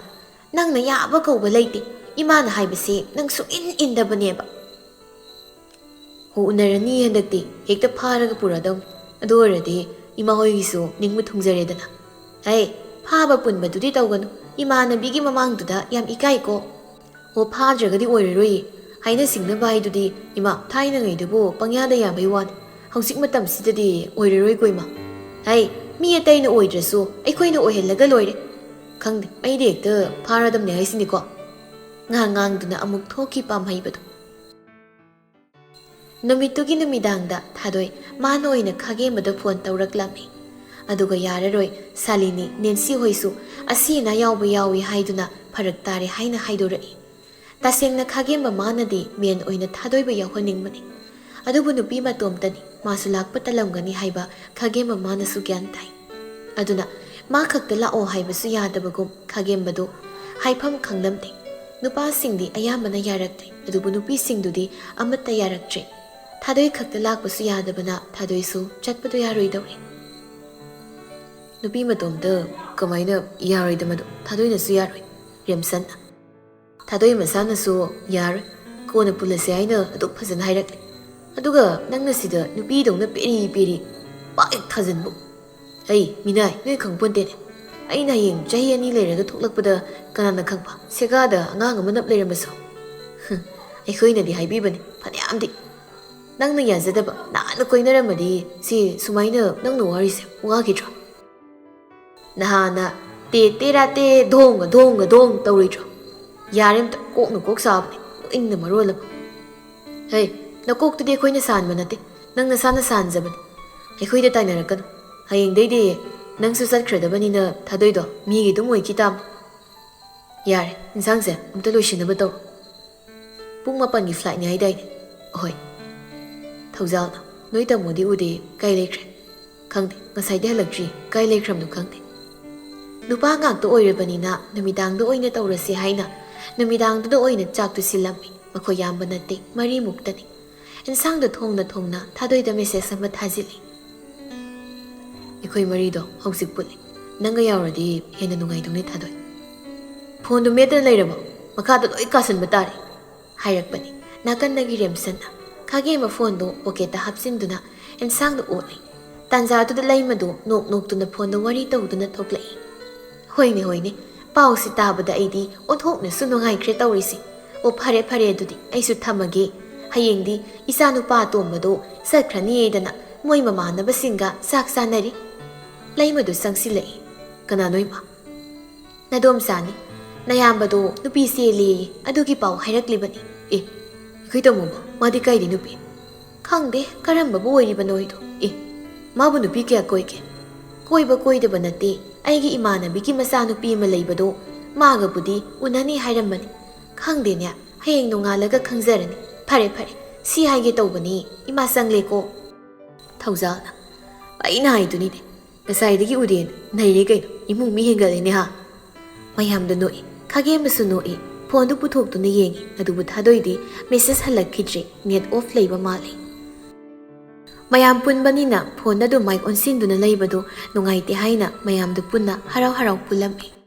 ꯅꯪꯅ ꯌꯥꯕ ꯀꯧꯕ ꯂꯩꯇꯦ꯫ ꯏꯃꯥꯅ ꯍꯥꯏꯕꯁꯦ ꯅꯪ ꯁꯨꯛꯏꯟ ꯏꯟꯗꯕꯅꯦꯕ꯫ ꯍꯣ, ꯎꯅꯔꯅꯤ ꯍꯟꯗꯛꯇꯤ, ꯍꯦꯛꯇ ꯐꯥꯔꯒ ꯄꯨꯔꯗꯧꯅꯤ꯫ ꯑꯗꯨ ꯑꯣꯏꯔꯗꯤ ꯏꯃꯥ ꯍꯣꯏꯒꯤꯁꯨ ꯅꯤꯡꯕ ꯊꯨꯡꯖꯔꯦꯗꯅ꯫ ꯍꯩ, ꯐꯥꯕ ꯄꯨꯟꯕꯗꯨꯗꯤ ꯇꯧꯒꯅꯨ꯫ ꯏꯃꯥꯟꯅꯕꯤꯒꯤ ꯃꯃꯥꯡꯗꯨꯗ ꯌꯥꯝ ꯏꯀꯥꯏꯀꯣ꯫ ꯍꯣ, ꯐꯥꯗ꯭ꯔꯒꯗꯤ ꯑꯣꯏꯔꯔꯣꯏꯌꯦ꯫ ꯍꯥꯏꯅ ꯁꯤꯡꯅꯕ ꯍꯥꯏꯗꯨꯗꯤ ꯏꯃꯥ, ꯊꯥꯏꯅꯉꯩꯗꯕꯨ ꯄꯪꯌꯥꯗ ꯌꯥꯕꯩ ꯋꯥꯅꯤ꯫ ꯍꯧꯖꯤꯛ ꯃꯇꯝꯁꯤꯗꯗꯤ ꯑꯣꯏꯔꯔꯣꯏꯀꯣ ꯏꯃꯥ꯫ ꯍꯩ, ꯃꯤ ꯑꯇꯩꯅ ꯑꯣꯏꯗ꯭ꯔꯁꯨ ꯑꯩꯈꯣꯏꯅ ꯑꯣꯏꯍꯜꯂꯒ ꯂꯣꯏꯔꯦ꯫ ꯈꯪꯗꯦ, ꯑꯩꯗꯤ ꯍꯦꯛꯇ ꯐꯥꯔꯗꯝꯅꯦ ꯍꯥꯏꯁꯤꯅꯤꯀꯣ꯫ ꯉꯥꯡ ꯉꯥꯡꯗꯨꯅ ꯑꯃꯨꯛ ꯊꯣꯛꯈꯤ ꯄꯥꯝꯍꯩꯕꯗꯣ꯫ ꯅꯨꯃꯤꯠꯇꯨꯒꯤ ꯅꯨꯃꯤꯗꯥꯡꯗ ꯊꯥꯗꯣꯏ ꯃꯥꯅ ꯑꯣꯏꯅ ꯈꯥꯒꯦꯝꯕꯗ ꯐꯣꯟ ꯇꯧꯔꯛꯂꯝꯃꯤ꯫ ꯑꯗꯨꯒ ꯌꯥꯔꯔꯣꯏ, ꯁꯥꯂꯤꯅꯤ, ꯅꯦꯟꯁꯤ ꯍꯣꯏꯁꯨ ꯑꯁꯤ ꯑꯅꯥ ꯌꯥꯎꯕ ꯌꯥꯎꯏ ꯍꯥꯏꯗꯨꯅ ꯐꯔꯛ ꯇꯥꯔꯦ ꯍꯥꯏꯅ ꯍꯥꯏꯗꯣꯔꯛꯏ꯫ ꯇꯁꯦꯡꯅ ꯈꯥꯒꯦꯝꯕ ꯃꯥꯅꯗꯤ ꯃꯦꯟ ꯑꯣꯏꯅ ꯊꯥꯗꯣꯏꯕ ꯌꯥꯎꯍꯟꯅꯤꯡꯕꯅꯤ꯫ ꯑꯗꯨꯕꯨ ꯅꯨꯄꯤ ꯃꯇꯣꯝꯇꯅꯤ, ꯃꯥꯁꯨ ꯂꯥꯛꯄ ꯇꯜꯂꯝꯒꯅꯤ ꯍꯥꯏꯕ ꯈꯥꯒꯦꯝꯕ ꯃꯥꯅꯁꯨ ꯒ꯭ꯌꯥꯟ ꯇꯥꯏ꯫ ꯑꯗꯨꯅ ꯃꯥ ꯈꯛꯇ ꯂꯥꯛꯑꯣ ꯍꯥꯏꯕꯁꯨ ꯌꯥꯗꯕꯒꯨꯝ ꯈꯥꯒꯦꯝꯕꯗꯨ ꯍꯥꯏꯐꯝ ꯈꯪꯂꯝꯗꯦ꯫ ꯅꯨꯄꯥꯁꯤꯡꯗꯤ ꯑꯌꯥꯝꯕꯅ ꯌꯥꯔꯛꯇꯦ, ꯑꯗꯨꯕꯨ ꯅꯨꯄꯤꯁꯤꯡꯗꯨꯗꯤ ꯑꯃꯠꯇ ꯌꯥꯔꯛꯇ꯭ꯔꯦ꯫ ꯊꯥꯗꯣꯏ ꯈꯛꯇ ꯂꯥꯛꯄꯁꯨ ꯌꯥꯗꯕꯅ ꯊꯥꯗꯣꯏꯁꯨ ꯆꯠꯄꯗꯣ ꯌꯥꯔꯣꯏꯗꯧꯔꯤ꯫ ꯅꯨꯄꯤ ꯃꯇꯣꯝꯇ ꯀꯃꯥꯏꯅ ꯌꯥꯔꯣꯏꯗꯕꯅꯣ? ꯊꯥꯗꯣꯏꯅꯁꯨ ꯌꯥꯔꯣꯏ, ꯔꯦꯝꯁꯟꯅ꯫ ꯊꯥꯗꯣꯏ ꯃꯁꯥꯅꯁꯨ ꯌꯥꯔꯣꯏ, ꯀꯣꯟꯅ ꯄꯨꯜꯂꯁꯦ ꯍꯥꯏꯅ ꯑꯗꯨꯛ ꯐꯖꯅ ꯍꯥꯏꯔꯛꯂꯦ꯫ ꯑꯗꯨꯒ ꯅꯪꯅ ꯁꯤꯗ ꯅꯨꯄꯤꯗꯧꯅ ꯄꯦꯔꯤ ꯄꯦꯔꯤ ꯄꯥꯛ ꯍꯦꯛ ꯊꯥꯖꯤꯟꯕ꯫ ꯑꯩ, ꯃꯤꯅꯥꯏ, ꯅꯣꯏ ꯈꯪꯄꯣꯟꯇꯦꯅꯦ꯫ ꯑꯩꯅ ꯍꯌꯦꯡ ꯆꯍꯤ ꯑꯅꯤ ꯂꯩꯔꯒ ꯊꯣꯛꯂꯛꯄꯗ ꯀꯅꯥꯅ ꯈꯪꯕ, ꯁꯦꯒꯥꯗ ꯑꯉꯥꯡ ꯑꯃ ꯅꯞ ꯂꯩꯔꯝꯕꯁꯨ꯫ ꯍꯨꯝ, ꯑꯩꯈꯣꯏꯅꯗꯤ ꯍꯥꯏꯕꯤꯕꯅꯤ ꯐꯅꯌꯥꯝꯗꯤ꯫ ꯅꯪꯅ ꯌꯥꯖꯗꯕ ꯅꯍꯥꯟꯅ ꯀꯣꯏꯅꯔꯝꯃꯗꯤ ꯁꯤ ꯁꯨꯃꯥꯏꯅ ꯅꯪꯅ ꯋꯥꯔꯤꯁꯦ ꯋꯥꯈꯤꯗ꯭ꯔꯣ? ꯅꯍꯥꯟꯅ ꯇꯦ ꯇꯦꯔꯥ ꯇꯦ ꯙꯣꯡꯒ ꯙꯣꯡꯒ ꯙꯣꯡ ꯇꯧꯔꯣꯏꯗ꯭ꯔꯣ? ꯌꯥꯔꯦ ꯑꯝꯇ, ꯀꯣꯛꯅ ꯀꯣꯛ ꯁꯥꯕꯅꯦ, ꯅꯣꯛꯅꯤꯡꯅ ꯃꯔꯣꯜ ꯑꯃ꯫ ꯍꯩ, ꯅꯀꯣꯛꯇꯨꯗꯤ ꯑꯩꯈꯣꯏꯅ ꯁꯥꯟꯕ ꯅꯠꯇꯦ, ꯅꯪ ꯅꯁꯥꯅ ꯁꯥꯟꯖꯕꯅꯤ꯫ ꯑꯩꯈꯣꯏꯗ ꯇꯥꯏꯅꯔꯛꯀꯅꯨ꯫ ꯍꯌꯦꯡꯗꯩꯗꯤ ꯅꯪꯁꯨ ꯆꯠꯈ꯭ꯔꯗꯕꯅꯤꯅ ꯊꯥꯗꯣꯏꯗꯣ ꯃꯤꯒꯤ ꯑꯗꯨꯝ ꯑꯣꯏꯈꯤ ꯇꯥꯕꯅꯤ꯫ ꯌꯥꯔꯦ, ꯏꯟꯁꯥꯡꯁꯦ ꯑꯝꯇ ꯂꯣꯏꯁꯤꯟꯅꯕ ꯇꯧꯔꯣ꯫ ꯄꯨꯡ ꯃꯥꯄꯟꯒꯤ flightꯅꯤ ꯍꯥꯏꯗꯥꯏꯅꯦ? ꯑꯍꯣꯏ꯫ ꯊꯧꯖꯥꯜꯅ, "ꯅꯣꯏ ꯇꯥꯃꯣꯗꯤ ꯎꯗꯦ, ꯀꯥꯏ ꯂꯩꯈ꯭ꯔꯦ?" "ꯈꯪꯗꯦ, ꯉꯁꯥꯏꯗꯤ ꯍꯜꯂꯛꯇ꯭ꯔꯤ, ꯀꯥꯏ ꯂꯩꯈ꯭ꯔꯕꯅꯣ ꯈꯪꯗꯦ꯫" ꯅꯨꯄꯥ ꯉꯥꯛꯇ ꯑꯣꯏꯔꯕꯅꯤꯅ ꯅꯨꯃꯤꯗꯥꯡꯗ ꯑꯣꯏꯅ ꯇꯧꯔꯁꯤ ꯍꯥꯏꯅ ꯅꯨꯃꯤꯗꯥꯡꯗꯨꯗ ꯑꯣꯏꯅ ꯆꯥꯛꯇꯨ ꯁꯤꯜꯂꯝꯃꯤ꯫ ꯃꯈꯣꯏ ꯌꯥꯝꯕ ꯅꯠꯇꯦ, ꯃꯔꯤꯃꯨꯛꯇꯅꯤ꯫ ꯏꯟꯁꯥꯡꯗꯣ ꯊꯣꯡꯅ ꯊꯣꯡꯅ ꯊꯥꯗꯣꯏꯗ message ꯑꯃ ꯊꯥꯖꯤꯜꯂꯤ꯫ "ꯑꯩꯈꯣꯏ ꯃꯔꯤꯗꯣ ꯍꯧꯖꯤꯛ ꯄꯨꯜꯂꯤ꯫ ꯅꯪꯒ ꯌꯥꯎꯔꯗꯤ ꯍꯦꯟꯅ ꯅꯨꯡꯉꯥꯏꯗꯧꯅꯤ ꯊꯥꯗꯣꯏ꯫ ꯐꯣꯟꯗꯨ ꯃꯦꯠꯇꯅ ꯂꯩꯔꯕꯣ? ꯃꯈꯥꯗ ꯂꯣꯏ ꯀꯥꯁꯤꯟꯕ ꯇꯥꯔꯦ," ꯍꯥꯏꯔꯛꯄꯅꯤ꯫ ꯅꯥꯀꯟꯗꯒꯤ ꯔꯦꯝꯁꯟꯅ ꯈꯥꯒꯦꯝꯕ ꯐꯣꯟꯗꯨ pocketꯇ ꯍꯥꯞꯆꯤꯟꯗꯨꯅ ꯏꯟꯁꯥꯡꯗꯨ ꯑꯣꯠꯂꯤ꯫ ꯇꯥꯟꯖꯥꯗꯨꯗ ꯂꯩꯃꯗꯨ ꯅꯣꯛ ꯅꯣꯛꯇꯨꯅ ꯐꯣꯟꯗ ꯋꯥꯔꯤ ꯇꯧꯗꯨꯅ ꯊꯣꯛꯂꯛꯏ꯫ "ꯍꯣꯏꯅꯦ, ꯍꯣꯏꯅꯦ, ꯄꯥꯎꯁꯤ ꯇꯥꯕꯗ ꯑꯩꯗꯤ ꯑꯣꯟꯊꯣꯛꯅꯁꯨ ꯅꯨꯡꯉꯥꯏꯈ꯭ꯔꯦ ꯇꯧꯔꯤꯁꯦ꯫ ꯑꯣ, ꯐꯔꯦ, ꯐꯔꯦ, ꯑꯗꯨꯗꯤ ꯑꯩꯁꯨ ꯊꯝꯃꯒꯦ꯫ ꯍꯌꯦꯡꯗꯤ ꯏꯆꯥ ꯅꯨꯄꯥ ꯑꯇꯣꯝꯕꯗꯣ ꯆꯠꯈ꯭ꯔꯅꯤꯗꯅ ꯃꯣꯏ ꯃꯃꯥꯟꯅꯕꯁꯤꯡꯒ ꯆꯥꯛ ꯆꯥꯅꯔꯤ꯫" ꯂꯩꯃꯗꯨ ꯆꯪꯁꯤꯜꯂꯛꯏ꯫ "ꯀꯅꯥꯅꯣ ꯏꯃꯥ?" "ꯅꯗꯣꯝꯆꯥꯅꯤ꯫ ꯅꯌꯥꯝꯕꯗꯣ ꯅꯨꯄꯤ ꯆꯦꯜꯂꯦꯌꯦ, ꯑꯗꯨꯒꯤ ꯄꯥꯎ ꯍꯥꯏꯔꯛꯂꯤꯕꯅꯤ꯫" "ꯑꯦ, ꯑꯩꯈꯣꯏ ꯇꯥꯃꯣꯕꯣ? ꯃꯥꯗꯤ ꯀꯥꯏꯗꯩ ꯅꯨꯄꯤ?" "ꯈꯪꯗꯦ, ꯀꯔꯝꯕꯕꯨ ꯑꯣꯏꯔꯤꯕꯅꯣ ꯑꯩꯗꯣ꯫" "ꯑꯦ, ꯃꯥꯕꯨ ꯅꯨꯄꯤ ꯀꯌꯥ ꯀꯣꯏꯒꯦ?" "ꯀꯣꯏꯕ ꯀꯣꯏꯗꯕ ꯅꯠꯇꯦ, ꯑꯩꯒꯤ ꯏꯃꯥꯟꯅꯕꯤꯒꯤ ꯃꯆꯥꯅꯨꯄꯤ ꯑꯃ ꯂꯩꯕꯗꯣ, ꯃꯥꯒꯕꯨꯗꯤ ꯎꯅꯅꯤ ꯍꯥꯏꯔꯝꯕꯅꯤ꯫ ꯈꯪꯗꯦꯅꯦ, ꯍꯌꯦꯡ ꯅꯣꯡꯉꯥꯜꯂꯒ ꯈꯪꯖꯔꯅꯤ꯫ ꯐꯔꯦ, ꯐꯔꯦ, ꯁꯤ ꯍꯥꯏꯒꯦ ꯇꯧꯕꯅꯤ, ꯏꯃꯥ ꯆꯪꯂꯦꯀꯣ꯫" ꯊꯧꯖꯥꯜꯅ, "ꯑꯩꯅ ꯍꯥꯏꯗꯨꯅꯤꯅꯦ, ꯉꯁꯥꯏꯗꯒꯤ ꯎꯗꯦꯅ ꯅꯩꯔꯦ ꯀꯩꯅꯣ, ꯏꯃꯨꯡ ꯃꯤ ꯍꯦꯟꯒꯠꯂꯦꯅꯦ ꯍꯥ?" ꯃꯌꯥꯝꯗ ꯅꯣꯛꯏ꯫ ꯈꯥꯒꯦꯝꯕꯁꯨ ꯅꯣꯛꯏ꯫ ꯐꯣꯟꯗꯨ ꯄꯨꯊꯣꯛꯇꯨꯅ ꯌꯦꯡꯏ, ꯑꯗꯨꯕꯨ ꯊꯥꯗꯣꯏꯗꯤ message ꯍꯜꯂꯛꯈꯤꯗ꯭ꯔꯦ, net off ꯂꯩꯕ ꯃꯥꯜꯂꯤ꯫ ꯃꯌꯥꯝ ꯄꯨꯟꯕꯅꯤꯅ ꯐꯣꯟꯗ ꯑꯗꯨꯝ ꯃꯥꯏꯛ ꯑꯣꯟꯁꯤꯟꯗꯨꯅ ꯂꯩꯕꯗꯨ ꯅꯨꯡꯉꯥꯏꯇꯦ ꯍꯥꯏꯅ ꯃꯌꯥꯝꯗꯨ ꯄꯨꯟꯅ ꯍꯔꯥꯎ ꯍꯔꯥꯎ ꯄꯨꯜꯂꯝꯃꯤ꯫